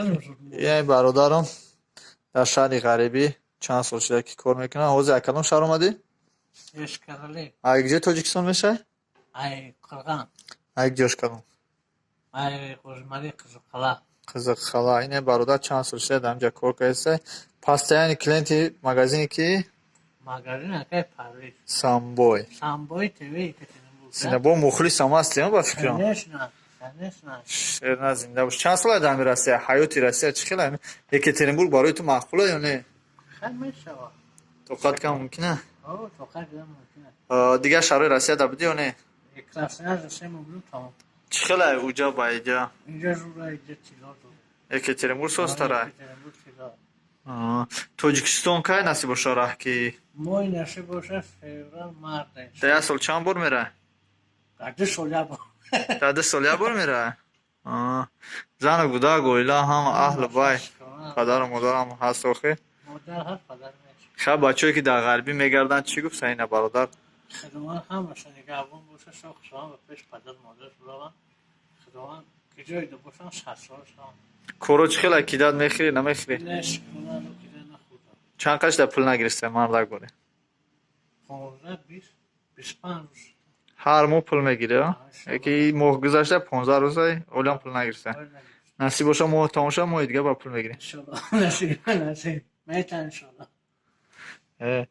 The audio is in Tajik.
Ин бародарам дар шаҳри ғарибӣ чанд сол шуда, ки кор мекунад. Ҳозир аз кадом шаҳр омадӣ? Йошкар-Оле. Ай куҷои Тоҷикистон мешавӣ? Ай Қурған. Ай куҷош кадом? Ай Қӯзмарӣ, Қизилқалъа. Қизилқалъа. Ин бародар чанд сол шуда дар инҷа кор кардааст. Постоянный клиенти магазине ки? Магазин акай Парвиз. Самбой. Самбой ТВ, Екатеринбург. Зинда бо, мухлисам ҳастӣ, ба фикрам. Конечно, конечно. Шерна, зинда бош. Чанд сола дар ҳами Россия? Ҳаёти Россия чӣ хел? Екатеринбург барои ту маъқула ё не? Хай, мешавад. Тоқат кам мумкина? О, тоқат кам мумкин. Дигар шаҳрҳои Россия да будӣ ё не? Красноярск се моҳ будем, тамом. Чӣ хела уҷа ба иҷа? Инҷа зура, инҷа тилло зура. Екатеринбург созтара? Екатеринбург тилло. Тоҷикистон кай насиб боша раҳ ки? Моҳи насиб боша, феврал, март. Дар як сол чанд бор мера? Дар 2 сол як бор. Дар 2 сол як бор мера? Зану кӯдак, оила, ҳама аҳлу бай, падару модарам ҳаст охир? Модар ҳаст, падар нест. Хай, бачаҳое, ки дар ғарбӣ мегарданд, чӣ гуфт саина бародар? Худованд ҳамаша нигаҳбон боша, шох шаванд ва пеш падар модар бираванд. Худованд куҷое бошанд, садсола шаванд. Коро чӣ хела, кидать мехӯрӣ, намехӯрӣ? Не, шукронаро кида нахӯрдам. Чанд қашда пул нагирифта, мардак борӣ? 15, 20, 25 рӯз. Ҳар моҳ пул мегирӣ, яки моҳ гузашта, 15 рӯза олиам пул нагирифта. Насиб боша, моҳ тамом шава, моҳи дига ба пул мегирӣ. Иншолло, насиб, насиб метан, иншолло. Э.